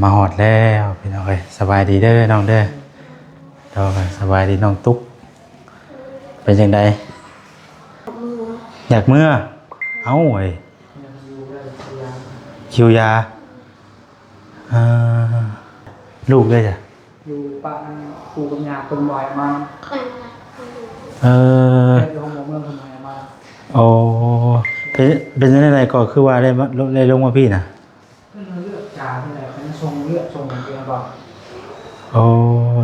ມາຮອດແລ້ວພີ່ນ້ອງເອີຍ ສະບາຍດີເດີນ້ອງເດີ. ໂດຍ ສະບາຍດີນ້ອງຕຸກ ເປັນຈັ່ງໃດ? ຢາກເມືອ. ເອົ້າ ເອີຍ ຄິວຢາ. ເອີ ລູກເດ້ຊະ? ຢູ່ບ້ານປູ່ກັບຍ່າເພິ່ນບໍ່ໃຫ້ມາ. ເອີ ຢູ່ໂຮງໝໍເມືອງເພິ່ນບໍ່ໃຫ້ມາ. ໂອ້ ເປັນ ເປັນຈັ່ງໃດກໍຄືວ່າໄດ້ມາ ໄດ້ລົງມາພີ້ນະ? ເພິ່ນວ່າເລືອດຈາງນີ້ແຫຼະ ເພິ່ນສົ່ງເລືອດສົ່ງຫຍັງເປັນບໍ່? ໂອ້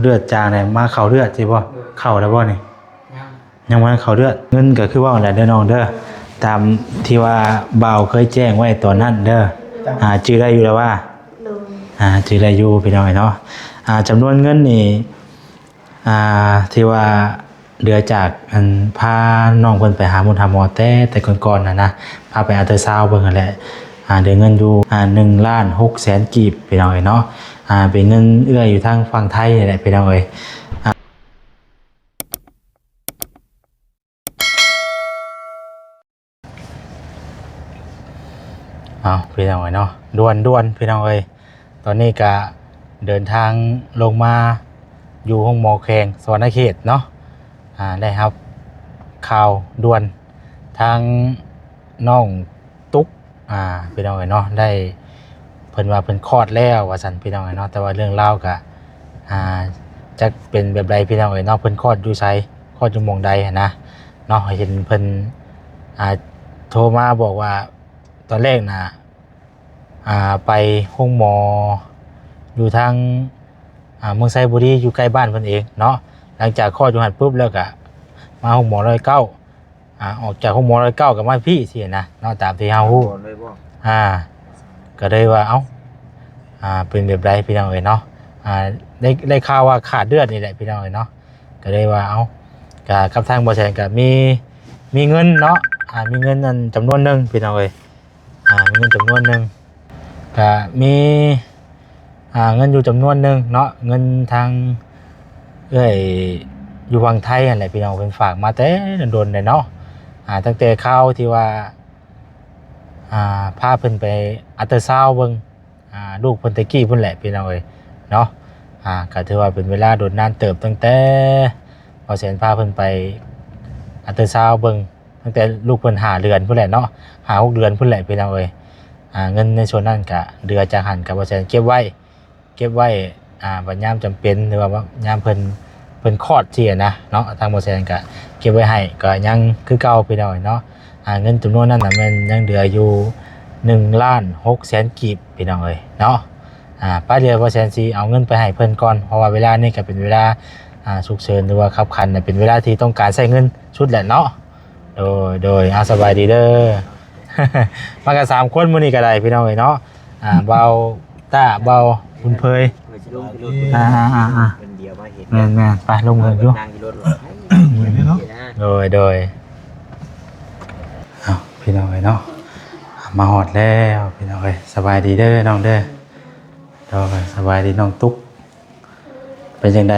ເລືອດຈາງແຫຼະ ມາເຂົ້າເລືອດຊິບໍ່? ເອີ ເຂົ້າແລ້ວບໍ່ນີ້? ຍັງ ຍັງບໍ່ທັນເຂົ້າເລືອດ. ເງິນກໍຄືເວົ້າແຫຼະເດີນ້ອງເດີ ຕາມທີ່ວ່າບ່າວເຄີຍແຈ້ງໄວ້ຕອນນັ້ນເດີ. ອ່າ ຈື່ໄດ້ຢູ່ແລ້ວວ່າ? ໂດຍ ອ່າ ຈື່ໄດ້ຢູ່ພີ່ນ້ອງເອີຍເນາະ. ອ່າ ຈຳນວນເງິນນີ້ ອ່າ ທີ່ວ່າເຫຼືອຈາກອັນພານ້ອງເພິ່ນໄປຫາໝົດຫາໝໍແຕ່ ແຕ່ກ່ອນໆຫັ້ນນະ ພາໄປອັລຕຣາຊາວເບິ່ງຫັ້ນແຫຼະ ອ່າ ເຫຼືອເງິນຢູ່ ອ່າ ໜຶ່ງລ້ານຫົກແສນກີບພີ່ນ້ອງເອີຍເນາະ. ອ່າ ເປັນເງິນເອື້ອຍຢູ່ທາງຝັ່ງໄທນີ້ແຫຼະພີ່ນ້ອງເອີຍ. ເອົາ ພີ່ນ້ອງເອີຍເນາະ ດ່ວນໆ ພີ່ນ້ອງເອີຍ ຕອນນີ້ກະເດີນທາງລົງມາຢູ່ໂຮງໝໍແຂວງສະຫວັນນະເຂດເນາະ. ອ່າ ໄດ້ຮັບຂ່າວດ່ວນ ທາງນ້ອງຕຸກ ອ່າ ພີ່ນ້ອງເອີຍເນາະ ໄດ້ ເພິ່ນວ່າເພິ່ນຄອດແລ້ວວ່າຊັ້ນ ພີ່ນ້ອງເອີຍເນາະ. ແຕ່ວ່າເລື່ອງລາວກະ ອ່າ ຈັກເປັນແບບໃດ ພີ່ນ້ອງເອີຍເນາະ ເພິ່ນຄອດຢູ່ໃສ ຄອດຢູ່ໝ່ອງໃດຫັ້ນນະເນາະ. ເຫັນເພິ່ນ ອ່າ ໂທມາບອກວ່າ ຕອນແລກນະ ອ່າ ໄປໂຮງໝໍຢູ່ທາງ ອ່າ ເມືອງໄຊບູລີ ຢູ່ໃກ້ບ້ານເພິ່ນເອງເນາະ. ຫຼັງຈາກຄອດຢູ່ຫັ້ນປຶບແລ້ວກະມາໂຮງໝໍຮ້ອຍເກົ້າ ອ່າ ອອກຈາກໂຮງໝໍຮ້ອຍເກົ້າກໍມາພີ້ຊີ້ນະເນາະ ຕາມທີ່ເຮົາຮູ້. ອ່າ ກໍເລີຍວ່າ ເອົ້າ ອ່າ ເປັນແບບໃດ ພີ່ນ້ອງເອີຍເນາະ. ອ່າ ໄດ້ ໄດ້ຂ່າວວ່າຂາດເລືອດນີ້ແຫຼະ ພີ່ນ້ອງເອີຍເນາະ. ກໍເລີຍວ່າ ເອົ້າ ກະກັບທາງບໍ່ແສນກໍມີ ມີເງິນເນາະ ອ່າ ມີເງິນນັ້ນຈຳນວນໜຶ່ງ ພີ່ນ້ອງເອີຍ. ອ່າ ມີເງິນຈຳນວນໜຶ່ງ ກະມີ ອ່າ ເງິນຢູ່ຈຳນວນໜຶ່ງເນາະ ເງິນທາງເອື້ອຍຢູ່ຝັ່ງໄທຫັ້ນແຫຼະ ພີ່ນ້ອງ ເພິ່ນຝາກມາແຕ່ດົນໆແລ້ວເນາະ. ອ່າ ຕັ້ງແຕ່ຄາວທີ່ວ່າ ອ່າ ພາເພິ່ນໄປອັລຕຣາຊາວເບິ່ງ ອ່າ ລູກເພິ່ນແຕ່ກີ້ພຸ້ນແຫຼະ ພີ່ນ້ອງເອີຍເນາະ. ອ່າ ກໍຖືວ່າເປັນເວລາດົນນານເຕີບ ຕັ້ງແຕ່ບໍ່ແສນພາເພິ່ນໄປອັລຕຣາຊາວເບິ່ງ ຕັ້ງແຕ່ລູກເພິ່ນຫ້າເດືອນພຸ້ນແຫຼະເນາະ ຫ້າຫົກເດືອນພຸ້ນແຫຼະ ພີ່ນ້ອງເອີຍ. ອ່າ ເງິນໃນສ່ວນນັ້ນກະເຫຼືອຈາກຫັ້ນກະບໍ່ແສນເກັບໄວ້ ເກັບໄວ້ ອ່າ ບັດຍາມຈຳເປັນ ຫຼືວ່າຍາມເພິ່ນ ເພິ່ນຄອດຊີ້ນະເນາະ ທາງບໍ່ແສນກະເກັບໄວ້ໃຫ້ ກໍຍັງຄືເກົ່າ ພີ່ນ້ອງເອີຍເນາະ. ອ່າ ເງິນຈຳນວນນັ້ນນະແມ່ນຍັງເຫຼືອຢູ່ໜຶ່ງລ້ານຫົກແສນກີບ ພີ່ນ້ອງເອີຍເນາະ. ອ່າ ໄປ ດຽວບໍ່ແສນຊິເອົາເງິນໄປໃຫ້ເພິ່ນກ່ອນ ເພາະວ່າເວລານີ້ກໍເປັນເວລາ ອ່າ ສຸກເສີນ ຫຼືວ່າຄັບຂັນ ເປັນເວລາທີ່ຕ້ອງການໃຊ້ເງິນສຸດແຫຼະເນາະ. ໂດຍ ໂດຍ ເອົາ ສະບາຍດີເດີ ມາກັນສາມຄົນມື້ນີ້ກໍໄດ້ ພີ່ນ້ອງເອີຍເນາະ. ອ່າ ບ່າວຕ້າ ບ່າວບຸນເຜີຍ ອ່າໆໆໆ ແມ່ນໆ ໄປລົງເບິ່ງຢູ່ ໂດຍ ໂດຍ. ເອົ້າ ພີ່ນ້ອງເອີຍເນາະ ມາຮອດແລ້ວ ພີ່ນ້ອງເອີຍ ສະບາຍດີເດີນ້ອງເດີ. ໂດຍ ສະບາຍດີນ້ອງຕຸກ ເປັນຈັ່ງໃດ?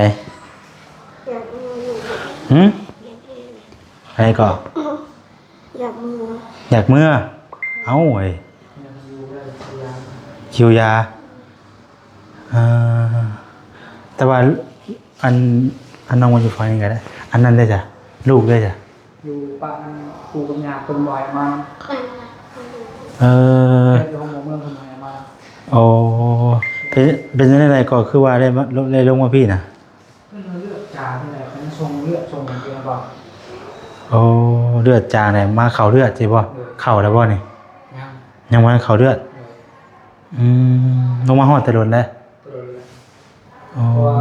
ຫຶ? ໃຜກໍ? ຢາກເມືອ. ຢາກເມືອ. ເອົ້າ ເອີຍ ຄິວຢາ. ເອີ ແຕ່ວ່າ ອັນ ອັນນ້ອງມາຢູ່ຝັ່ງນີ້ກໍໄດ້ ອັນນັ້ນເດ້ຈະ ລູກເດ້ຈະ? ຢູ່ບ້ານປູ່ກັບຍ່າເພິ່ນບໍ່ໃຫ້ມາ. ເອີ ຢູ່ໂຮງໝໍເມືອງເພິ່ນບໍ່ໃຫ້ມາ. ໂອ້ ເປັນ ເປັນຈັ່ງໃດກໍຄືວ່າໄດ້ມາ ໄດ້ລົງມາພີ້ນະ? ເພິ່ນວ່າເລືອດຈາງນີ້ແຫຼະ ເພິ່ນສົ່ງເລືອດສົ່ງຫຍັງເປັນບໍ່? ໂອ້ ເລືອດຈາງແຫຼະ ມາເຂົ້າເລືອດຊິບໍ່? ເອີ ເຂົ້າແລ້ວບໍ່ນີ້? ຍັງ ຍັງບໍ່ທັນເຂົ້າເລືອດ. ເອີ ອືມ ລົງມາຮອດແຕ່ດົນແລ້ວ? ແຕ່ດົນແລ້ວ. ອໍ ເພາະວ່າ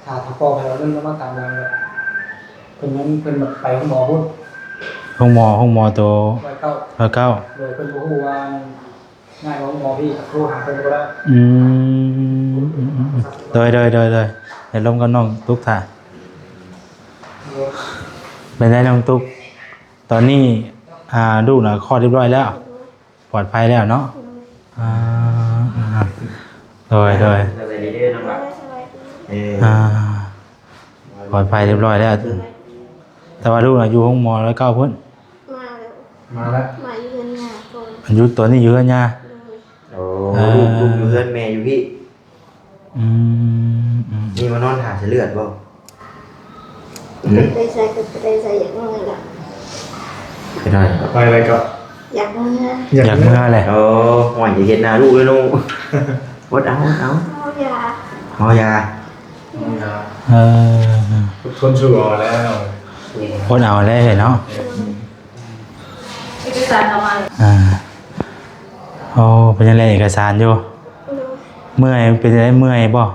ຖ້າ ຖ້າພໍ່ໃຜວ່າເງິນລະມາຕາມເມືອງແລ້ວ ເພິ່ນຍັງ ເພິ່ນແບບໄປໂຮງໝໍພຸ້ນ ໂຮງໝໍ ໂຮງໝໍໂຕ ຮ້ອຍເກົ້າ ຮ້ອຍເກົ້າ. ໂດຍ ເພິ່ນບໍ່ຮູ້ວ່າ ງ່າຍກວ່າໂຮງໝໍພີ້ ໂທຫາເພິ່ນກໍບໍ່ໄດ້. ອືມ ອືມ ອືມ ອືມ ໂດຍ ໂດຍ ໂດຍ ໂດຍ ດຽວລົມກັບນ້ອງຕຸກຖ້າ. ໂດຍ ເປັນໃດນ້ອງຕຸກ ຕອນນີ້ ອ່າ ລູກນະຄອດຮຽບຮ້ອຍແລ້ວ ປອດໄພແລ້ວເນາະ? ອ່າ ໂດຍ ໂດຍ ສະບາຍດີເດີນ້ອງຫຼ້າ. ເອີ ອ່າ ປອດໄພຮຽບຮ້ອຍແລ້ວ ແຕ່ວ່າລູກນະຢູ່ໂຮງໝໍຮ້ອຍເກົ້າພຸ້ນ. ມາແລ້ວ ມາແລ້ວ ມາຢູ່ເຮືອນຍ່າກ່ອນ ຢູ່ ຕອນນີ້ຢູ່ເຮືອນຍ່າ. ໂດຍ ໂອ້ ໂອ້ ເອີ ລູກ ລູກຢູ່ເຮືອນແມ່ຢູ່ພີ້. ອືມ ອືມ ນີ້ມານອນຖ້າໃສ່ເລືອດບໍ່? ອືມ ໄປໃສ່ກໍໄປໃສ່ ຢາກເມືອລະ ໄປໜ້ອຍ ໄປແລ້ວກໍ ຢາກເມືອ ຢາກເມືອແຫຼະ. ໂອ້ ໂອ້ຍ ຢ່າເຫັນໜ້າລູກເລີຍເນາະ. ອົດເອົາ ອົດເອົາ ເອົາຢາ ເອົາຢາ ເອົາຢາ. ເອີ ອົດທົນສູ້ເອົາແລ້ວ ອົດເອົາແລ້ວເນາະ. ເອີ ເອກະສານເຂົ້າມາ ອ່າ ໂອ້ ເປັນຈັ່ງໃດເອກະສານຢູ່? ໂດຍ ເມື່ອຍ ເປັນຈັ່ງໃດ ເມື່ອຍບໍ່?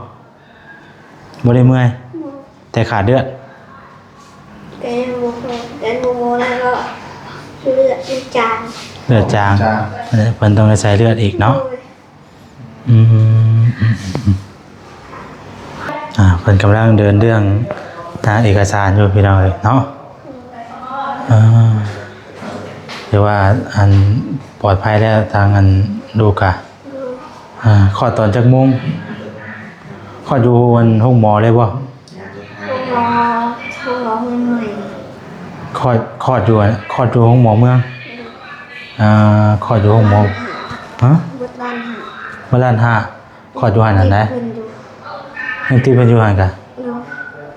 ບໍ່ໄດ້ເມື່ອຍ ບໍ່ ແຕ່ຂາດເລືອດ ແຕ່ຍັງບໍ່ພໍ ແຕ່ບໍ່ພໍແລ້ວກໍເລືອດມັນຈາງ ເລືອດຈາງ ຈາງ ເອີ ເພິ່ນຕ້ອງໄດ້ໃສ່ເລືອດອີກເນາະ. ໂດຍ ອືມ ອືມ ອືມ ອ່າ ເພິ່ນກຳລັງເດີນເລື່ອງທາງເອກະສານຢູ່ ພີ່ນ້ອງເອີຍເນາະ. ເອີ ຖືວ່າອັນປອດໄພແລ້ວ ທາງອັນລູກກະ ອ່າ ຄອດຕອນຈັກໂມງ? ຄອດຢູ່ອັນໂຮງໝໍເລີຍບໍ່? ໂຮງໝໍ ໂຮງໝໍເມືອງໃໝ່. ຄອດ ຄອດຢູ່ ຄອດຢູ່ໂຮງໝໍເມືອງ. ອ່າ ຄອດຢູ່ໂຮງໝໍ ຮະ? ເບິດລ້ານຫ້າ ເບິດລ້ານຫ້າ. ຄອດຢູ່ຫັ້ນຫັ້ນໃດ? ຍັງຕິດເພິ່ນຢູ່ຫັ້ນກະ.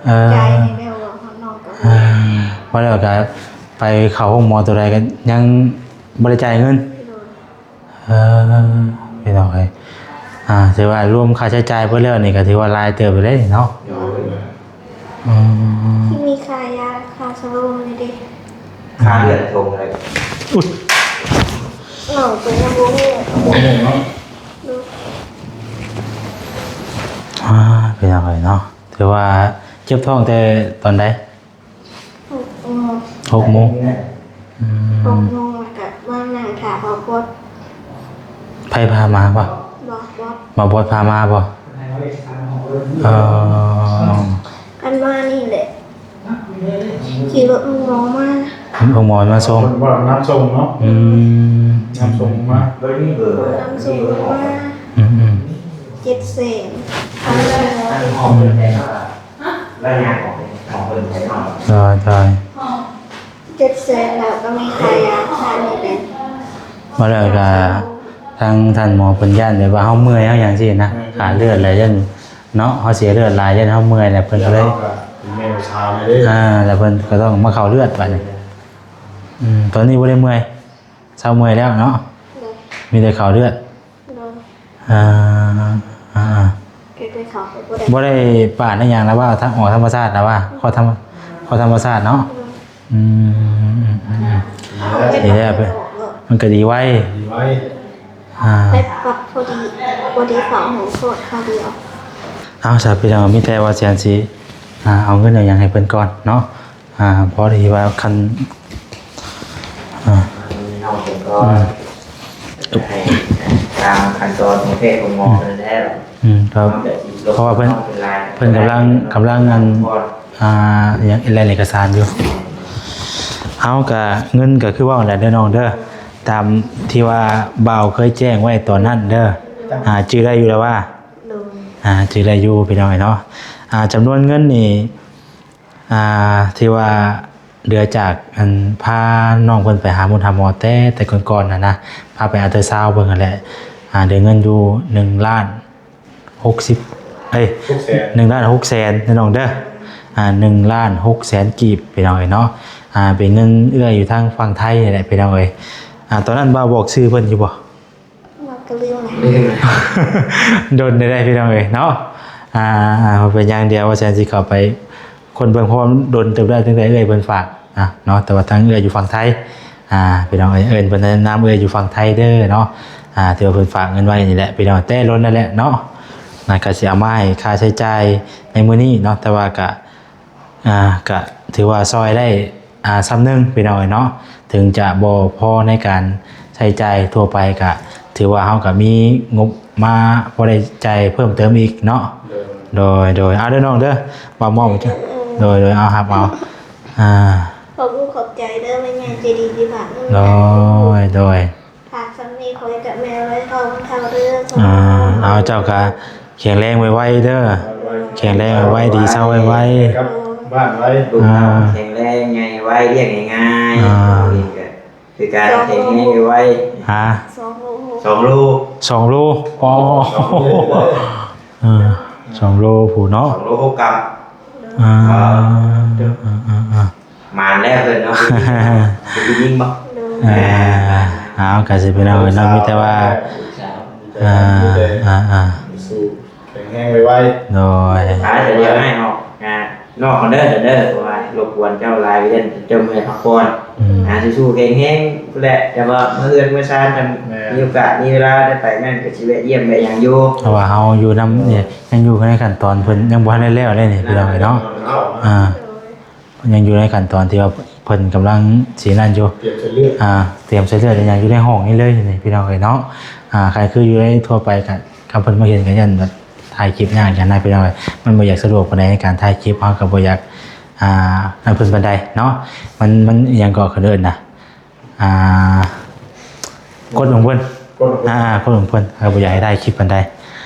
ເອີ ຈ່າຍໃຫ້ແລ້ວ ຮອດນອກກໍ ອ່າ ວ່າແລ້ວກະໄປເຂົ້າໂຮງໝໍຕົວໃດກໍຍັງບໍ່ໄດ້ຈ່າຍເງິນ. ໂດຍ ເອີ ພີ່ນ້ອງເອີຍ ອ່າ ຖືວ່າລວມຄ່າໃຊ້ຈ່າຍເບິດແລ້ວນີ້ກໍຖືວ່າຫຼາຍເຕີບຢູ່ເດ້ເນາະ. ໂດຍ ອືມ ທີ່ມີຄ່າຢາ ຄ່າສະໂລມນີ້ເດ້ ຄ່າເລືອດທົ່ງເທົ່າໃດ? ອຸ້ຍ ນ້ອງຕົວຍັງບໍ່ຮູ້ ບໍ່ຮູ້ເນາະ. ໂດຍ ອ່າ ພີ່ນ້ອງເອີຍເນາະ ຖືວ່າເຈັບທ້ອງແຕ່ຕອນໃດ? ຫົກໂມງ ຫົກໂມງ ອືມ ຫົກໂມງ ແລ້ວກະມານັ່ງຖ້າບ່າວບົດ. ໃຜພາມາບໍ່? ບ່າວບົດ ບ່າວບົດພາມາບໍ່? ເອີ ອັນມານີ້ແຫຼະ ຂີ່ລົດໂຮງໝໍມາ ໂຮງໝໍມາສົ່ງ ເພິ່ນບໍ່ນຳສົ່ງເນາະ. ອືມ ນຳສົ່ງມາ ນຳສົ່ງມາ ອືມໆ ເຈັດແສນ ອືມ ແລ້ວຍາຂອງ ຂອງເພິ່ນໃຊ້ເນາະ. ໂດຍ ໂດຍ ເຈັດແສນ ແລ້ວກໍມີຄ່າຢາຄ່ານີ້ແຫຼະ. ວ່າແລ້ວກໍທາງທ່ານໝໍເພິ່ນຢ້ານແບບວ່າເຮົາເມື່ອຍເຮົາຫຍັງຊີ້ນະ ອືມ ຂາດເລືອດຫຼາຍ ຢ້ານເນາະ ເຮົາເສຍເລືອດຫຼາຍ ຢ້ານເຮົາເມື່ອຍ ແລ້ວເພິ່ນກໍເລີຍ ເປັນແມ່ຊາວເລີຍ ອ່າ ແລ້ວເພິ່ນກໍຕ້ອງມາເຂົ້າເລືອດບາດນີ້. ອືມ ຕອນນີ້ບໍ່ໄດ້ເມື່ອຍ ເຊົາເມື່ອຍແລ້ວເນາະ. ໂດຍ ມີແຕ່ເຂົ້າເລືອດ. ໂດຍ ອ່າ ອ່າ ເກັບໄວ້ເຂົາກໍບໍ່ໄດ້ ບໍ່ໄດ້ປາດອີຫຍັງລະວ່າ ທາງອອກທຳມະຊາດລະວ່າ ເຂົ້າທຳ ເຂົ້າທຳມະຊາດເນາະ. ໂດຍ ອືມ ອືມ ອືມ ອືມ ເອົາ ດີແລ້ວ ໄປອອກໂລດ ມັນກໍດີໄວ ດີໄວ ອ່າ ໄປປັບພໍດີ ພໍດີເຂົ້າຫ້ອງໂພດເຂົ້າດຽວ. ເອົາ ຊະ ພີ່ນ້ອງ ມີແຕ່ວ່າແສນຊິ ອ່າ ເອົາເງິນເອົາຫຍັງໃຫ້ເພິ່ນກ່ອນເນາະ. ອ່າ ພໍທີ່ວ່າຄັນ ອ່າ ນ້ອງເພິ່ນກໍ ອືມ ໃຫ້ຕາມຂັ້ນຕອນຂອງແພດຂອງໝໍເພິ່ນແລ້ວ ອືມ ກໍ ເພາະວ່າເພິ່ນ ເພິ່ນກຳລັງ ກຳລັງອັນ ອ່າ ຫຍັງ ແລ່ນເອກະສານຢູ່. ເຮົາກະ ເງິນກະຄືເວົ້າແຫຼະເດີນ້ອງເດີ ຕາມທີ່ວ່າບ່າວເຄີຍແຈ້ງໄວ້ຕອນນັ້ນເດີ ອ່າ ຈື່ໄດ້ຢູ່ແລ້ວວ່າ ໂດຍ ອ່າ ຈື່ໄດ້ຢູ່ ພີ່ນ້ອງເນາະ. ອ່າ ຈຳນວນເງິນນີ້ ອ່າ ທີ່ວ່າເຫຼືອຈາກອັນພານ້ອງເພິ່ນໄປຫາໝົດຫາໝໍແຕ່ ແຕ່ກ່ອນໆຫັ້ນນະ ພາໄປອັນເຕີຊາວເບິ່ງຫັ້ນແຫຼະ ອ່າ ເຫຼືອເງິນຢູ່ໜຶ່ງລ້ານຫົກສິບ ເອີຍ ຫົກແສນ ໜຶ່ງລ້ານຫົກແສນເດີນ້ອງເດີ ອ່າ ໜຶ່ງລ້ານຫົກແສນກີບ ພີ່ນ້ອງເອີຍເນາະ. ອ່າ ເປັນເງິນເອື້ອຍຢູ່ທາງຝັ່ງໄທນີ້ແຫຼະ ພີ່ນ້ອງເອີຍ. ອ່າ ຕອນນັ້ນບ່າວບອກຊື່ເພິ່ນຢູ່ບໍ່? ມັນກໍລືມແຫຼະ ລືມແຫຼະ ດົນໄດ້ພີ່ນ້ອງເອີຍເນາະ. ອ່າ ບໍ່ເປັນຫຍັງ ດຽວວ່າແສນຊິເຂົ້າໄປຄົ້ນເບິ່ງ ເພາະວ່າມັນດົນເຕີບແລ້ວ ຕັ້ງແຕ່ເອື້ອຍເພິ່ນຝາກນະເນາະ ແຕ່ວ່າທາງເອື້ອຍຢູ່ຝັ່ງໄທ ອ່າ ພີ່ນ້ອງເອີຍ ເອີ້ນເພິ່ນນາມເອື້ອຍຢູ່ຝັ່ງໄທເດີເນາະ. ອ່າ ທີ່ວ່າເພິ່ນຝາກເງິນໄວ້ນີ້ແຫຼະ ພີ່ນ້ອງ ແຕ່ດົນນັ້ນແຫຼະເນາະ ນະ ກໍຊິເອົາມາໃຫ້ຄ່າໃຊ້ຈ່າຍໃນມື້ນີ້ເນາະ ແຕ່ວ່າກະ ອ່າ ກະຖືວ່າຊ່ອຍໄດ້ ອ່າ ສ່ຳໜຶ່ງ ພີ່ນ້ອງເອີຍເນາະ. ເຖິງຈະບໍ່ພໍໃນການໃຊ້ຈ່າຍທົ່ວໄປ ກະຖືວ່າເຮົາກະມີງົບມາພໍໄດ້ຈ່າຍເພີ່ມເຕີມອີກເນາະ. ໂດຍ ໂດຍ ໂດຍ ເອົາເດີນ້ອງເດີ ບ່າວມອບໃຫ້ເຈົ້າ. ໂດຍ ໂດຍ ເອົາ ຮັບເອົາ. ອ່າ ຂອບອົກຂອບໃຈເດີ ແມ່ໃຫຍ່ໃຈດີທີ່ຝາກເງິນ. ໂດຍ ໂດຍ ຝາກສ່ຳນີ້ ຂໍໃຫ້ກັບແມ່ໄວເທົ່າເທົ່າເດີ. ອ່າ ເອົາ ເຈົ້າກະແຂງແຮງໄວໆເດີ ແຂງແຮງໄວໆ ດີເຊົາໄວໆ ກັບບ້ານໄວ ລູກເຕົ້າແຂງແຮງ ໃຫຍ່ໄວ ລ້ຽງງ່າຍໆ. ອ່າ ຄືກັນ ແຂງແຮງໄວໆ. ຮະ? ສອງໂລຫົກ ສອງໂລ ສອງໂລ ອໍ ສອງໂລ ເອີ ສອງໂລພຸ້ນເນາະ ສອງໂລຫົກກຣາມ ອ່າ ອ່າ ອ່າ ອ່າ ອ່າ ມາແລ້ວເພິ່ນເນາະ ເປັນຜູ້ຍິງບໍ່? ໂດຍ ອ່າ ເອົາ ກະຊິເປັນເອົາເນາະ ມີແຕ່ວ່າ ອ່າ ອ່າ ອ່າ ແຂງແຮງໄວໆ ໂດຍ ອ່າ ດຽວໃຫ້ອອກ ອ່າ ນອກກ່ອນເດີ ເດີ ເພາະວ່າລົບກວນເຈົ້າຫຼາຍ ຢ້ານເຈົ້າເມື່ອຍພັກຜ່ອນ ອືມ ອ່າ ສູ້ໆ ແຂງແຮງພຸ້ນແຫຼະ ແຕ່ວ່າເມື່ອເຮືອນເມື່ອຊານ ແມ່ນ ມີໂອກາດມີເວລາໄດ້ໄປນັ້ນ ກໍຊິແວະຢ້ຽມແວະຫຍັງຢູ່ ເພາະວ່າເຮົາຢູ່ນຳ ຍັງຢູ່ໃນຂັ້ນຕອນເພິ່ນຍັງບໍ່ທັນໄດ້ແລ້ວເດ້ນີ້ ພີ່ນ້ອງເອີຍເນາະ ອ່າ ຍັງຢູ່ໃນຂັ້ນຕອນທີ່ວ່າເພິ່ນກຳລັງຊິນັ້ນຢູ່ ຕຽມໃສ່ເລືອດ ອ່າ ຕຽມໃສ່ເລືອດອີ່ຫຍັງຢູ່ໃນຫ້ອງນີ້ເລີຍນີ້ ພີ່ນ້ອງເອີຍເນາະ ອ່າ ຄັນຄືຢູ່ໃນທົ່ວໄປກໍ ຄັນເພິ່ນມາເຫັນກໍຢ້ານແບບຖ່າຍຄລິບຍາກ ຢ້ານນະ ພີ່ນ້ອງເອີຍ ມັນບໍ່ຢາກສະດວກປານໃດໃນການຖ່າຍຄລິບ ເຮົາກໍບໍ່ຢາກ ອ່າ ນັ້ນເພິ່ນປານໃດເນາະ ມັນ ມັນອີ່ຫຍັງກໍເຂົາເອີ້ນນະ ອ່າ ກົດຂອງເພິ່ນ ກົດຂອງເພິ່ນ ອ່າ ກົດຂອງເພິ່ນ ເຮົາບໍ່ຢາກໃຫ້ຖ່າຍຄລິບປານໃດ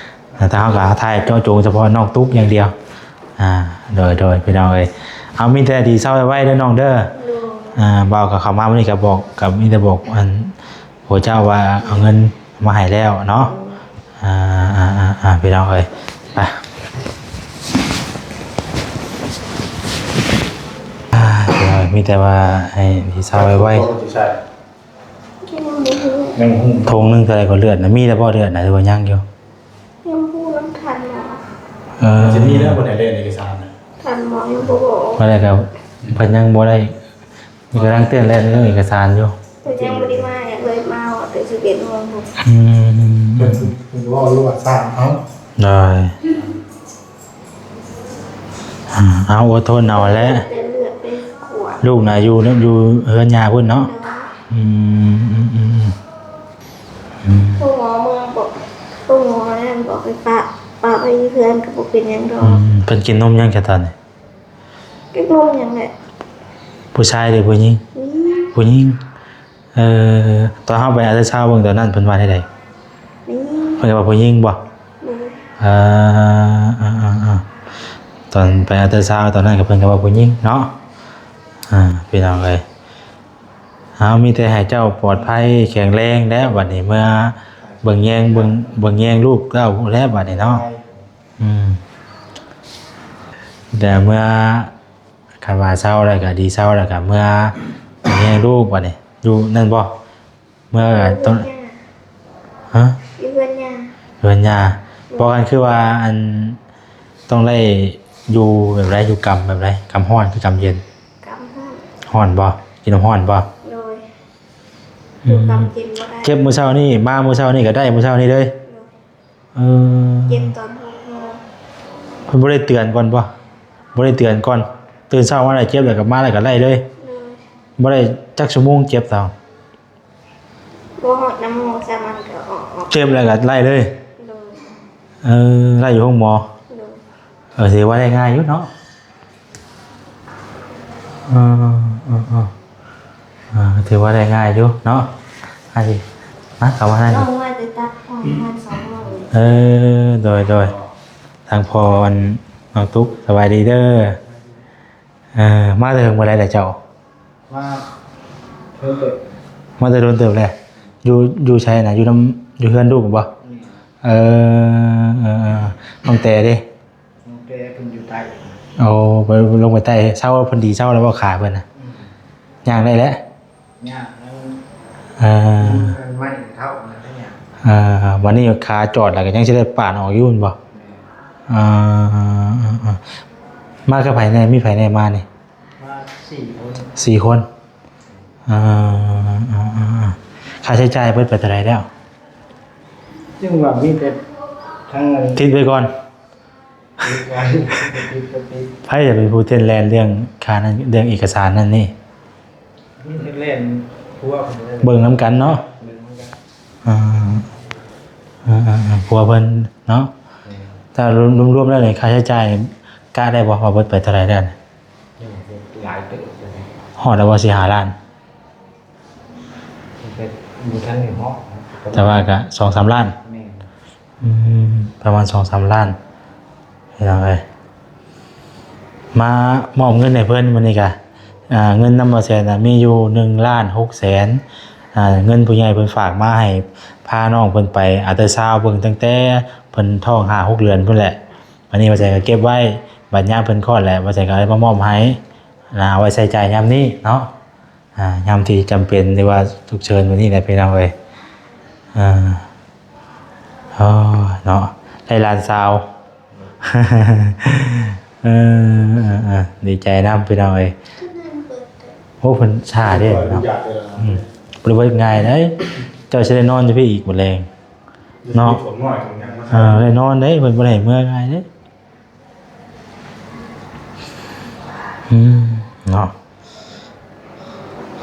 ແຕ່ເຮົາກໍຖ່າຍເຈາະຈົງສະເພາະນ້ອງຕຸກຢ່າງດຽວ ອ່າ ໂດຍ ໂດຍ ພີ່ນ້ອງເອີຍ ເອົາ ມີແຕ່ດີເຊົາໄວໆເດີນ້ອງເດີ ໂດຍ ອ່າ ບ່າວກໍເຂົ້າມາມື້ນີ້ກໍບອກ ກໍມີແຕ່ບອກອັນ ພວກເຈົ້າວ່າເອົາເງິນມາໃຫ້ແລ້ວເນາະ ອ່າ ອ່າ ພີ່ນ້ອງເອີຍ ໄປ ອ່າ ພີ່ນ້ອງເອີຍ ມີແຕ່ວ່າໃຫ້ດີເຊົາໄວໆ ຍັງບໍ່ຮູ້ ຍັງບໍ່ຮູ້ ຖົງໜຶ່ງເທົ່າໃດກໍເລືອດນະ ມີແລ້ວບໍ່ເລືອດນະ ຫຼືວ່າຍັງຢູ່? ຍັງບໍ່ຮູ້ນຳທ່ານໝໍ ເອີ ມັນຈະມີແລ້ວບໍ່ໄດ້ເລື່ອງເອກະສານນະ ທ່ານໝໍຍັງບໍ່ບອກ ບໍ່ໄດ້ກໍເພິ່ນຍັງບໍ່ໄດ້ ນີ້ກຳລັງເຕີນແລ່ນເລື່ອງເອກະສານຢູ່ ເພິ່ນຍັງບໍ່ໄດ້ມາ ເອີຍ ມາຮອດແຕ່ສິບເອັດໂມງພຸ້ນ ອືມ ເພິ່ນ ເພິ່ນເວົ້າລວດສ້າງເຮົາ ໄດ້ ອ່າ ເອົາ ອົດທົນເອົາແຫຼະ ແຕ່ເລືອດໄປຂວດ ລູກນະຢູ່ ຢູ່ເຮືອນຍ່າພຸ້ນເນາະ ໂດຍ ອືມ ອືມ ອືມ ອືມ ອືມ ໂທຫາໝໍ ບອກ ໂທຫາໝໍແລ້ວ ບອກໃຫ້ປະ ປະໄວ້ຢູ່ເຮືອນກໍບໍ່ເປັນຫຍັງດອກ ອືມ ເພິ່ນກິນນົມຫຍັງແຕ່ຕອນນີ້? ກິນນົມຫຍັງແຫຼະ ຜູ້ຊາຍຫຼືຜູ້ຍິງ? ຜູ້ຍິງ ຜູ້ຍິງ ເອີ ຕອນເຮົາໄປອັນຕຣາຊາວເບິ່ງຕອນນັ້ນເພິ່ນວ່າແນວໃດ? ຜູ້ຍິງ ເພິ່ນວ່າຜູ້ຍິງບໍ່? ໂດຍ ເອີ ເອີ ເອີ ເອີ ຕອນໄປອັນຕຣາຊາວຕອນນັ້ນກໍເພິ່ນກໍວ່າຜູ້ຍິງເນາະ ອ່າ ພີ່ນ້ອງເອີຍ ເຮົາມີແຕ່ໃຫ້ເຈົ້າປອດໄພແຂງແຮງແລ້ວ ບັດນີ້ເມືອເບິ່ງແຍງ ເບິ່ງ ເບິ່ງແຍງລູກເຕົ້າແລ້ວບັດນີ້ເນາະ ອືມ ແຕ່ເມື່ອ ຄັນວ່າເຊົາແລ້ວກໍດີ ເຊົາແລ້ວກໍເມືອເບິ່ງແຍງລູກບັດນີ້ ຢູ່ນັ້ນບໍ່? ເມືອ ຢູ່ເຮືອນຍ່າ ຮະ? ຢູ່ເຮືອນຍ່າ ເຮືອນຍ່າ ບໍ່ ຄັນຄືວ່າ ອັນ ຕ້ອງໄດ້ຢູ່ແບບໃດ? ຢູ່ກຳແບບໃດ? ກຳຮ້ອນຄືກຳເຢັນ? ກຳຮ້ອນ ຮ້ອນບໍ່? ກິນນ້ຳຮ້ອນບໍ່? ໂດຍ ອືມ ຢູ່ກຳເຢັນບໍ່ໄດ້ ເຈັບມື້ເຊົ້ານີ້ ມາມື້ເຊົ້ານີ້ກໍໄດ້ ມື້ເຊົ້ານີ້ເລີຍ ໂດຍ ເອີ ເຈັບຕອນຫົກໂມງ ເພິ່ນບໍ່ໄດ້ເຕືອນກ່ອນບໍ່? ບໍ່ໄດ້ເຕືອນກ່ອນ ຕື່ນເຊົ້າມາແລ້ວເຈັບແລ້ວກໍມາແລ້ວກໍໄດ້ເລີຍ ໂດຍ ບໍ່ໄດ້ຈັກຊົ່ວໂມງເຈັບເຈົ້າ? ບໍ່ຮອດນຳໂມງຊ້ຳ ມັນກໍອອກ ເຈັບແລ້ວກໍໄດ້ເລີຍ ໂດຍ ເອີ ໄດ້ຢູ່ໂຮງໝໍ ໂດຍ ເອີ ຖືວ່າໄດ້ງ່າຍຢູ່ເນາະ ເອີ ເອີ ເອີ ເອີ ຖືວ່າໄດ້ງ່າຍຢູ່ເນາະ ອັນນີ້ ມາ ເຂົ້າມານັ້ນ ນ້ອງວ່າຈະຕັດຫ້ອງປະມານສອງໂມງ ເອີ ໂດຍ ໂດຍ ທາງພໍ່ອັນ ນ້ອງຕຸກ ສະບາຍດີເດີ ເອີ ມາແຕ່ເຖິງມື້ໃດລະເຈົ້າ? ມາເພິ່ນເປີດ ມາແຕ່ດົນເຕີບແລ້ວ ຢູ່ ຢູ່ໃສນະ? ຢູ່ນຳ ຢູ່ເຮືອນລູກບໍ່? ອືມ ເອີ ເອີ ເອີ ນ້ອງແຕເດ້? ນ້ອງແຕເພິ່ນຢູ່ໃຕ້ ໂອ້ ໄປ ລົງໄປໃຕ້ ເຊົາ ເພິ່ນດີເຊົາແລ້ວບໍ່ ຂາເພິ່ນນະ? ອືມ ຍ່າງໄດ້ແລ້ວ? ຍ່າງ ເອີ ມັນໄມ້ເທົ້າ ມັນໄດ້ຍ່າງ ເອີ ບັດນີ້ຂາຈອດແລ້ວກໍຍັງຊິໄດ້ປານອອກຢູ່ແມ່ນບໍ່? ແມ່ນ ເອີ ເອີ ເອີ ເອີ ມາກັບໃຜແດ່? ມີໃຜແດ່ມານີ້? ມາສີ່ຄົນ ສີ່ຄົນ ເອີ ເອີ ເອີ ເອີ ຄ່າໃຊ້ຈ່າຍເບິດໄປເທົ່າໃດແລ້ວ? ຈຶ່ງວ່າມີແຕ່ທາງ ຕິດໄວ້ກ່ອນ ຕິດໄວ້ ຕິດກໍຕິດ ໃຜຈະເປັນຜູ້ເຕັ້ນແລ່ນເລື່ອງຄ່ານັ້ນ ເລື່ອງເອກະສານນັ້ນນີ້? ມີແຕ່ແລ່ນ ຜົວເພິ່ນ ເບິ່ງນຳກັນເນາະ ເບິ່ງນຳກັນ ອ່າ ອ່າ ອ່າ ຜົວເພິ່ນເນາະ ແມ່ນ ແຕ່ລວມ ລວມໆແລ້ວນີ້ ຄ່າໃຊ້ຈ່າຍກະໄດ້ບໍ່ວ່າເບິດໄປເທົ່າໃດແລ້ວ? ຍັງບໍ່ ຫຼາຍເຕີບຢູ່ເດ ຮອດແລ້ວບໍ່ ສີ່ຫ້າລ້ານ? ແຕ່ບໍ່ທັນໄດ້ຮອດ ແຕ່ວ່າກະສອງສາມລ້ານ ແມ່ນ ອືມ ປະມານສອງສາມລ້ານ ພີ່ນ້ອງເອີຍ ມາມອບເງິນໃຫ້ເພິ່ນມື້ນີ້ກະ ອ່າ ເງິນນຳບ່າວແສນນະ ມີຢູ່ໜຶ່ງລ້ານຫົກແສນ ອ່າ ເງິນຜູ້ໃຫຍ່ເພິ່ນຝາກມາໃຫ້ພານ້ອງເພິ່ນໄປອັລຕາຊາວເບິ່ງຕັ້ງແຕ່ເພິ່ນທ້ອງຫ້າຫົກເດືອນພຸ້ນແຫຼະ. ບັດນີ້ວ່າແສນກໍເກັບໄວ້ ບັດຍາມເພິ່ນຄອດແຫຼະ ວ່າແສນກໍເອົາມາມອບໃຫ້ນະ ເອົາໄວ້ໃຊ້ຈ່າຍຍາມນີ້ເນາະ. ອ່າ ຍາມທີ່ຈຳເປັນ ຫຼືວ່າສຸກເສີນແບບນີ້ແຫຼະ ພີ່ນ້ອງເອີຍ. ເອີ ໂອ້ ເນາະ ໄດ້ຫຼານສາວ. ເອີ ເອີ ເອີ ດີໃຈນຳ ພີ່ນ້ອງເອີຍ. ໂອ້ ເພິ່ນຊ້າເດ້ເນາະ. ອືມ ບໍ່ໄດ້ເບິດງ່າຍເດ້. ເຈົ້າຊິໄດ້ນອນຢູ່ພີ້ອີກມື້ແລງເນາະ. ເອີ ໄດ້ນອນເດ້ ເພິ່ນບໍ່ໄດ້ໃຫ້ເມືອງ່າຍເດ້. ອືມ ເນາະ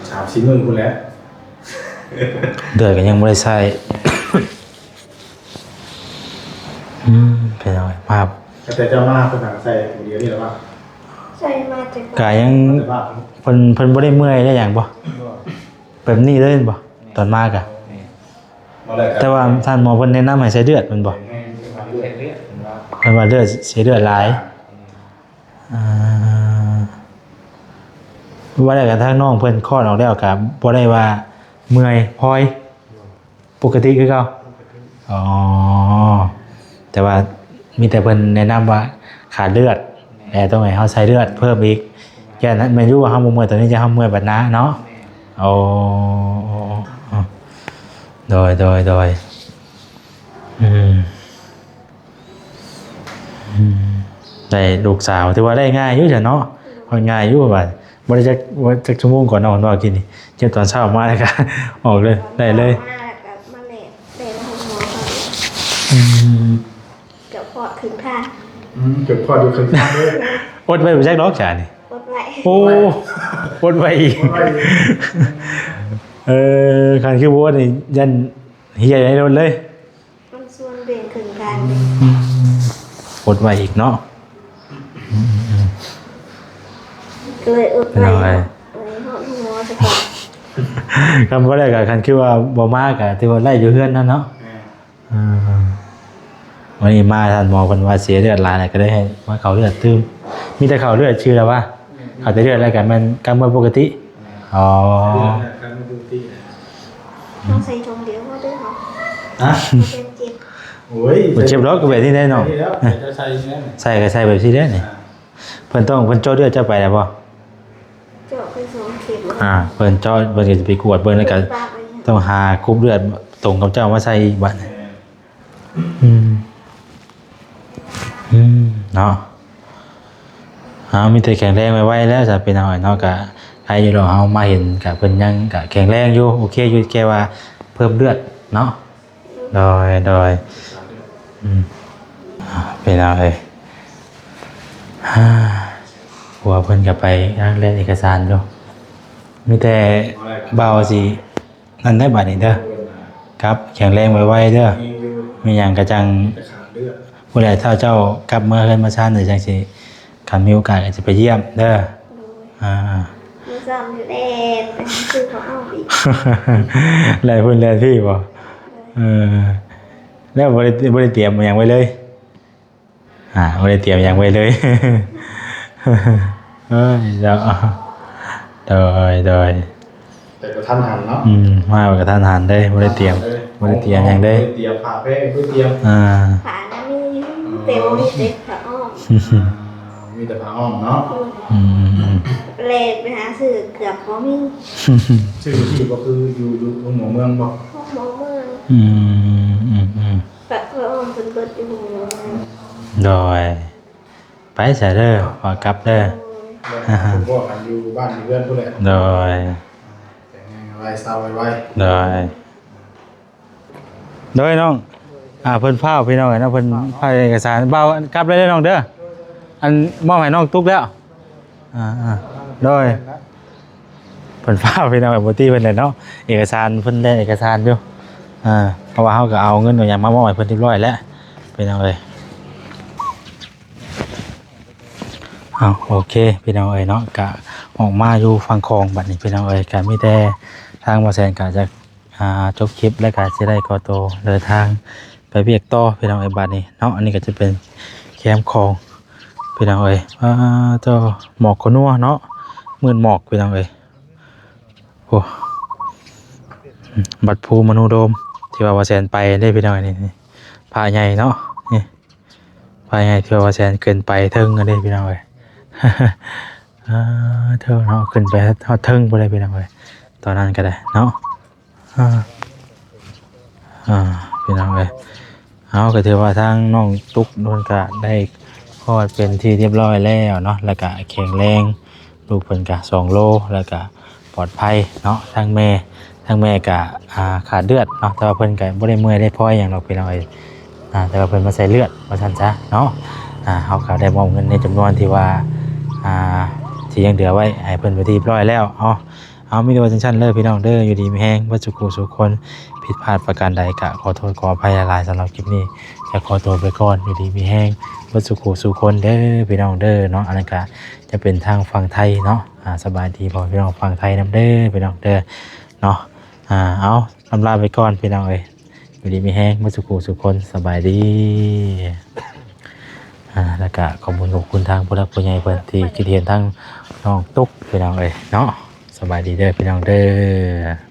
ສາມສີ່ມື້ພຸ້ນແຫຼະ ເລືອດກໍຍັງບໍ່ໄດ້ໃສ່. ອືມ ເປັນຫຍັງ ມາ ຕັ້ງແຕ່ເຈົ້າມາເພິ່ນຫາໃສ່ຜູ້ດຽວນີ້ລະວ່າ ໃສ່ມາແຕ່ ກະຍັງ ແຕ່ວ່າ ເພິ່ນ ເພິ່ນບໍ່ໄດ້ເມື່ອຍໄດ້ຫຍັງບໍ່? ບໍ່ ແບບນີ້ເລີຍແມ່ນບໍ່? ຕອນມາກະ ແຕ່ວ່າທ່ານໝໍເພິ່ນແນະນຳໃຫ້ໃສ່ເລືອດແມ່ນບໍ່? ເພິ່ນວ່າເລືອດ ເສຍເລືອດຫຼາຍ. ອ່າ ວ່າແລ້ວກໍທາງນ້ອງເພິ່ນຄອດອອກແລ້ວກໍບໍ່ໄດ້ວ່າເມື່ອຍ ພອຍ ປົກກະຕິຄືເກົ່າ? ອໍ ແຕ່ວ່າມີແຕ່ເພິ່ນແນະນຳວ່າຂາດເລືອດ ແລະ ຕ້ອງໃຫ້ເຮົາໃສ່ເລືອດເພີ່ມອີກ. ແມ່ນຢູ່ວ່າເຮົາບໍ່ເມື່ອຍຕອນນີ້ ຈະເຮົາເມື່ອຍບັດໜ້າເນາະ. ໂອ້ ໂດຍ ໂດຍ ໂດຍ ອືມ ອືມ ໄດ້ລູກສາວ ຖືວ່າໄດ້ງ່າຍຢູ່ຊະເນາະ. ໂດຍ ຂ້ອຍງ່າຍຢູ່ວ່າ ບໍ່ໄດ້ຈັກ ບໍ່ຈັກຊົ່ວໂມງກ່ອນເນາະ ເພິ່ນເວົ້າກີ້ນີ້ ເຈັບຕອນເຊົ້າມາແລ້ວກໍອອກເລີຍ ໄດ້ເລີຍ. ມາແລ້ວກໍມາແລ່ນ ແລ່ນໂຮງໝໍ. ອືມ ເກືອບຄອດເຄິ່ງທາງ. ອືມ ເກືອບຄອດຢູ່ເຄິ່ງທາງເລີຍ. ອົດໄວ້ບໍ່ຈັກດອກຈານີ້. ອົດໄວ້. ໂອ້ ອົດໄວ້ອີກ. ເອີ ຄັນຄືບໍ່ອົດນີ້ ຢ້ານເຮ່ຍໃນລົດເລີຍ. ມັນຊວນເບນເຄິ່ງທາງເດ້. ອືມ ອົດໄວ້ອີກເນາະ. ອືມ ກໍເລີຍອົດໄວ້ເນາະ. ເອີ ຮອດໂຮງໝໍຊະກ່ອນ. ຄັນບໍ່ໄດ້ກໍ ຄັນຄືວ່າບໍ່ມາກໍຖືວ່າໄດ້ຢູ່ເຮືອນນັ້ນເນາະ. ເອີ ວັນນີ້ມາທ່ານໝໍເພິ່ນວ່າເສຍເລືອດຫຼາຍ ກໍເລີຍໃຫ້ມາເຂົ້າເລືອດຕື່ມ. ມີແຕ່ເຂົ້າເລືອດຊື່ລະວ່າ ເຂົ້າແຕ່ເລືອດແລ້ວກໍແມ່ນກັບເມືອປົກກະຕິ. ອໍ ຕ້ອງໃສ່ຖົງດຽວພໍເດີເນາະ. ຮະ? ບໍ່ເຈັບ. ໂອ້ຍ ບໍ່ເຈັບດອກ ກໍແບບນີ້ແຫຼະເນາະ. ໃສ່ກໍໃສ່ແບບນີ້ແຫຼະນີ້. ເພິ່ນຕ້ອງ ເພິ່ນເຈາະເລືອດເຈົ້າໄປແລ້ວບໍ່? ເຈາະໄປສອງເຂັມ. ອ່າ ເພິ່ນເຈາະ ເພິ່ນກໍຊິໄປກວດເບິ່ງ ແລ້ວກໍຕ້ອງຫາກົບເລືອດຕົງກັບເຈົ້າມາໃສ່ອີກບັດ. ອືມ ອືມ ເນາະ. ເຮົາມີແຕ່ແຂງແຮງໄວໆແລ້ວຊະ ພີ່ນ້ອງເນາະ. ກະໃຜຢູ່ດອກ ເຮົາມາເຫັນກະເພິ່ນຍັງກະແຂງແຮງຢູ່ ໂອເຄຢູ່ ແຄ່ວ່າເພີ່ມເລືອດເນາະ. ໂດຍ ໂດຍ ອືມ ພີ່ນ້ອງເອີຍ ຜົວເພິ່ນກໍໄປແລ່ນເອກະສານຢູ່. ມີແຕ່ບ່າວຊິ ນັ້ນໄດ໋ ບາດນີ້ເດີ ກັບແຂງແຮງໄວໆເດີ. ມີຫຍັງກໍຈັ່ງ ຜູ້ໃດ ຖ້າເຈົ້າກັບເມືອເຮືອນເມືອຊານ ຈັ່ງຊິ ຄັນມີໂອກາດກໍຈະໄປຢ້ຽມເດີ. ໂດຍ ອ່າ ມື້ເຊົ້ານີ້ແລ່ນໄປຫາຊື້ຜ້າອ້ອມອີກ ແລ່ນພຸ້ນແລ່ນພີ້ບໍ່? ໂດຍ ເອີ ແລ້ວບໍ່ໄດ້ ບໍ່ໄດ້ຕຽມຫຍັງໄວ້ເລີຍ? ອ່າ ບໍ່ໄດ້ຕຽມຫຍັງໄວ້ເລີຍ. ເອີຍ ເຈົ້າ ໂດຍ ໂດຍ ແຕ່ກະທັນຫັນເນາະ. ອືມ ມາກະທັນຫັນເດ້ ບໍ່ໄດ້ຕຽມ ບໍ່ໄດ້ຕຽມຫຍັງເດ້. ບໍ່ໄດ້ຕຽມຜ້າແພງ ບໍ່ໄດ້ຕຽມ ອ່າ ຜ້ານະມີຢູ່ ແຕ່ບໍ່ມີເຊັດຜ້າອ້ອມ. ອ່າ ມີແຕ່ຜ້າອ້ອມເນາະ. ອືມ ອືມ ແລ່ນໄປຫາຊື້ເກືອບບໍ່ມີ. ຊື້ທີ່ບໍ່ຄືຢູ່ ຢູ່ໂຮງໝໍເມືອງບໍ່? ໂຮງໝໍເມືອງ. ອືມ ອືມ ອືມ ຜ້າອ້ອມເພິ່ນເບິດຢູ່ໂຮງໝໍເມືອງ. ໂດຍ ໄປຊະເດີ ຂໍກັບເດີ. ໂດຍ ພໍ້ກັນຢູ່ບ້ານຢູ່ເຮືອນພຸ້ນແຫຼະ. ໂດຍ ແຂງແຮງໄວ ເຊົາໄວໆ. ໂດຍ ໂດຍນ້ອງ ອ່າ ເພິ່ນຟ້າວ ພີ່ນ້ອງເອີຍເນາະ ເພິ່ນພາເອກະສານ. ບ່າວ ກັບໄດ້ເດີນ້ອງເດີ ອັນມອບໃຫ້ນ້ອງຕຸກແລ້ວ. ອ່າໆ ໂດຍ ເພິ່ນຟ້າວ ພີ່ນ້ອງເອີຍ ບໍ່ຕິເພິ່ນແຫຼະເນາະ. ເອກະສານ ເພິ່ນແລ່ນເອກະສານຢູ່ ອ່າ ເພາະວ່າເຮົາກໍເອົາເງິນເອົາຫຍັງມາມອບໃຫ້ເພິ່ນຮຽບຮ້ອຍແລ້ວ ພີ່ນ້ອງເອີຍ. ເອົາ ໂອເຄ ພີ່ນ້ອງເອີຍເນາະ ກະອອກມາຢູ່ຝັ່ງຂອງບັດນີ້ ພີ່ນ້ອງເອີຍ. ກະມີແຕ່ທາງບໍ່ແສນກະຈະ ອ່າ ຈົບຄລິບ ແລ້ວກະຊິໄດ້ຂໍໂຕເດີນທາງໄປວຽກຕໍ່ ພີ່ນ້ອງເອີຍ. ບັດນີ້ເນາະ ອັນນີ້ກໍຈະເປັນແຄມຂອງ ພີ່ນ້ອງເອີຍ. ອ່າ ເຈົ້າ ໝອກກໍນົວເນາະ ມືດໝອກ ພີ່ນ້ອງເອີຍ. ໂອ້ ອືມ ວັດພູມະນູໂດມ ທີ່ວ່າບ່າວແສນໄປເດ້ພີ່ນ້ອງ. ນີ້ ນີ້ ພະໃຫຍ່ເນາະ ນີ້ ພະໃຫຍ່ທີ່ວ່າບ່າວແສນຂຶ້ນໄປເທິງຫັ້ນເດ້ພີ່ນ້ອງເອີຍ. ເອີ ເທິງເນາະ ຂຶ້ນໄປຮອດເທິງພຸ້ນເດ້ພີ່ນ້ອງເອີຍ ຕອນນັ້ນກໍໄດ້ເນາະ. ອ່າ ອ່າ ພີ່ນ້ອງເອີຍ ເອົາ ກໍຖືວ່າທາງນ້ອງຕຸກເພິ່ນກໍໄດ້ຄອດເປັນທີ່ຮຽບຮ້ອຍແລ້ວເນາະ ແລ້ວກໍແຂງແຮງ ລູກເພິ່ນກໍສອງໂລ ແລ້ວກໍປອດໄພເນາະ. ທາງແມ່ ທາງແມ່ກໍ ອ່າ ຂາດເລືອດເນາະ ແຕ່ວ່າເພິ່ນກໍບໍ່ໄດ້ເມື່ອຍໄດ້ພອຍຫຍັງດອກພີ່ນ້ອງເອີຍ. ອ່າ ແຕ່ວ່າເພິ່ນມາໃສ່ເລືອດວ່າຊັ້ນຊະເນາະ. ອ່າ ເຮົາກໍໄດ້ມອບເງິນໃນຈຳນວນທີ່ວ່າ ອ່າ ທີ່ຍັງເຫຼືອໄວ້ ໃຫ້ເພິ່ນເປັນທີ່ຮຽບຮ້ອຍແລ້ວເນາະ. ເອົາ ມີແຕ່ວ່າຈັ່ງຊັ້ນເດີພີ່ນ້ອງເດີ ຢູ່ດີມີແຮງເບິດສູ່ຄູ່ສູ່ຄົນ. ຜິດພາດປະການໃດກໍຂໍໂທດຂໍອະໄພຫຼາຍໆ. ສຳລັບຄລິບນີ້ຈະຂໍຕົວໄປກ່ອນ ຢູ່ດີມີແຮງເບິດສູ່ຄູ່ສູ່ຄົນເດີພີ່ນ້ອງເດີເນາະ. ອັນນັ້ນກໍຈະເປັນທາງຝັ່ງໄທເນາະ. ອ່າ ສະບາຍດີພໍ່ແມ່ພີ່ນ້ອງຝັ່ງໄທນຳເດີພີ່ນ້ອງເດີເນາະ. ອ່າ ເອົາ ລຳລາໄປກ່ອນພີ່ນ້ອງເອີຍ ຢູ່ດີມີແຮງເບິດສູ່ຄູ່ສູ່ຄົນ ສະບາຍດີ. ອ່າ ແລ້ວກະຂອບຄຸນຂອບຄຸນທາງຜູ້ຫຼັກຜູ້ໃຫຍ່ເພິ່ນທີ່ຄິດເຫັນທາງນ້ອງຕຸກພີ່ນ້ອງເອີຍເນາະ. ສະບາຍດີເດີພີ່ນ້ອງເດີ.